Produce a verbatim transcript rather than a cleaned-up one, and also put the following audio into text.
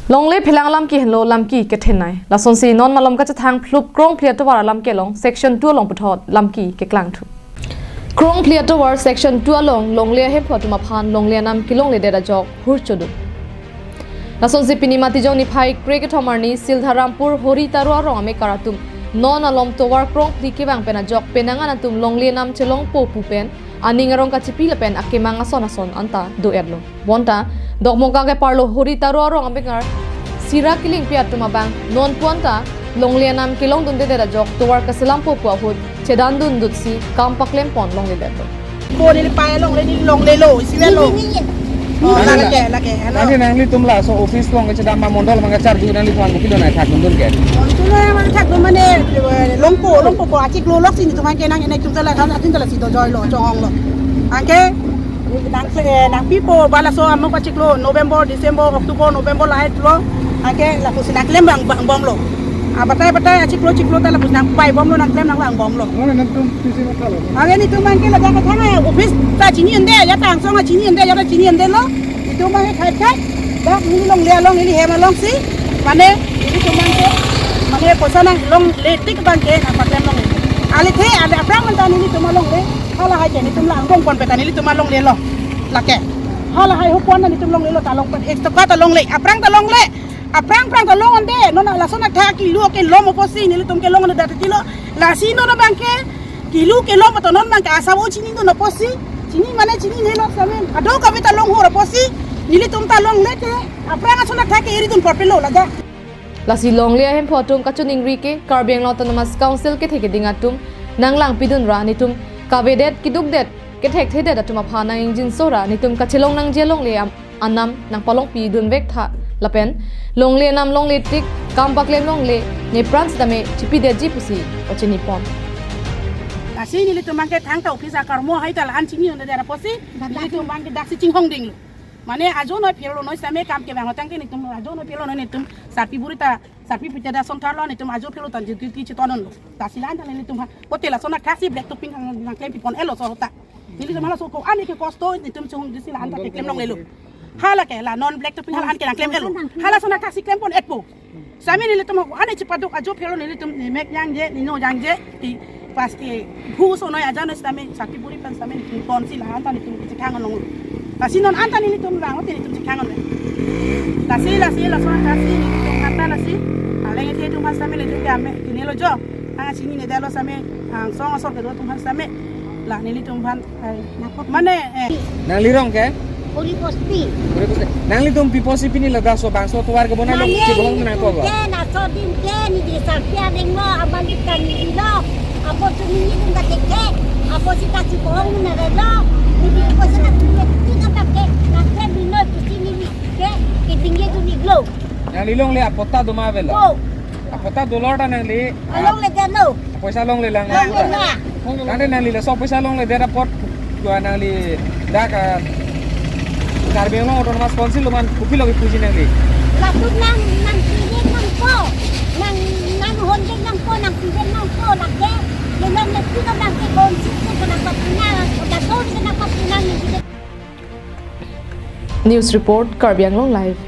Longle phelang alam ke henlo, lamki kethenei. Lasonsi non malom kachethang phlup Krongphli atovar alam kelong section two along puthot lamki keklangthu. Krongphli atovar section two along longle ahemphu atum aphan longle anam kelongledet ajok hur chodun. Lasonsi pini Matijong niphai kre kethom arni Sildharampur Hori Taro arong amekar atum non alom tovar Krongphli kevang pen ajok penang an atum longle anam chelongpo pu pen aning arong kachipi lapen akemang ason ason anta do-etlo. Bonta Dokmoka keparlo Hori Taro arong amekar sira kelingpi atum abang non pu anta longle anam kelongdundedet ajok tovar kaselampo pu ahut chedandundutsi kam paklempon longledetlo. Ko neli pai longle, neli longlelo, isi velo. Neli, neli. Oh, neli lake, la- lake, hello. Nangli, nanglitum laso office along kachedam ma mondol mangkacharju nangliphan kopilo nangthakdundun ke? Mondol mangthakdun mane, eh, longpo, longpo ko achiklo loksi netum aphan ke nang, netum ta la kan atin ta lasi dojoilo, chonghonglo. Anke nang, eh, nangpipo ba laso amok achiklo November, December, October, November lahai lo. Anke lapusi nangklem bang, bang bomlo. Abatai batai achiklo chiklo ta lapusi nangpai bomlo, nangklem nanglang bomlo. Mane nangtum pisi mathalo. Anke netum aphan ke ladak kathang office ta chini unde, ya ta angsong chini unde, ya ta chini undelo. Netum aphan ke khai khai. Dak neli longle along, neli hem alongsi. Mane netum aphan ke, mane poisa nanglongle tik abang ke nangpaklem longle. Alithe, ale aphrang manta nelitum alongle. Halahai ke netum la angbong ponpe ta nelitum alonglelo. Lake. Halahai hopon ta netum longlelo, ta longpen. Ektoka ta longle. Aphrang ta longle. Aphrang aphrang ta long unde, non lason athak kilu kelom apotsi nelitum kelongledet tilo. Lasi non abang ke kilu kelom ato non abang ke asabo chinidun apotsi. Chini mane chininelo samen. Ado kave ta longhor apotsi nelitum ta longle ke. Aphrang ason athak ke eridun porpelo ladak. Lasi longle ahemphu atum kachiningri ke Karbi Anglong Autonomous Council kethe keding atum nanglangpidun ra netum kavedet kedukdet kethekthedet atum aphan nangingjinso ra netum kachelong nangji alongle am- anam nangpalongpidunvek tha lapen longle anam longle tik kam paklem longle nepran sitame chipidetji pusi pachinipon. Lasi nelitum aphan ke thangta office akarmo hai ta la-an chini unde dera apotsi nelitum aphan ke daksi chinghongdinglo. Mane ajo noi phelo noi sitame kam kevang hotang ke netum ajo noi phelo noi netum sarpi buri ta sarpi pite da son tharlo netum ajo phelo tan juti ti chitononlo. Lasi la-an ta nelitum aphan. Hotel lason athak si black topping nang, nangklem pipon elo so hota. Nelitum hala so ko-an ke kosto netum chunghongdingsi la-an ta keklem longlelo. Halake la non black topping hala-an ke nangklem elo. Hala lason athak si klempon etpo. Sitame nelitum ko-an chipaduk ajo phelo nelitum nemek jangje, neno jangje, ti pas ke hu so noi aja noi sitame sarpi buri pen sitame netum tonsi la-an ta netum chekhang longlo. Lasi non anta nelitum lang, hote netum chekhang longlo. Lasi, lasi, lason athak si netum kata lasi. Aleng ete atum aphan sitame netum ke ame, tinelo jo. Anga chinine detlo sitame, angsong asor kedo atum aphan sitame. La nelitum aphan, eh, mane, eh. Nangli rong ke? Puri Posti. Puri Posti. Nanglitum pi apotsi pini ladak so bangso tovar kebonai lo, mane chebohong nangkok lo. Ke laso adim ke neli sarpi areng lo, abang kita neli lo. Apotsi nelitum kachethek, apotsi kachibohong nanglo. Neli apotsi na kuwe tika ta ke, na ke bino pusi neli ke, kedingjedun-iklo. Nangli longle apatta doma avelo? Oh. Apatta dolor ta nangli, ah, longle detlo. Poisa longlelang. Longlelang. Tangte nangli laso poisa longledet apot, ko nangli dak, ah, Karbi Anglong Autonomous Council atum aphan kopilo kepuji nangli? Latum nang, nangpivek nangpo, nang, nanghonvek nangpo, nangpivek nangpo, lake, lelong le pino nang ke council ke nangpapinang, kota ton ke nangpapinang nangke. News report, Karbi Anglong Live.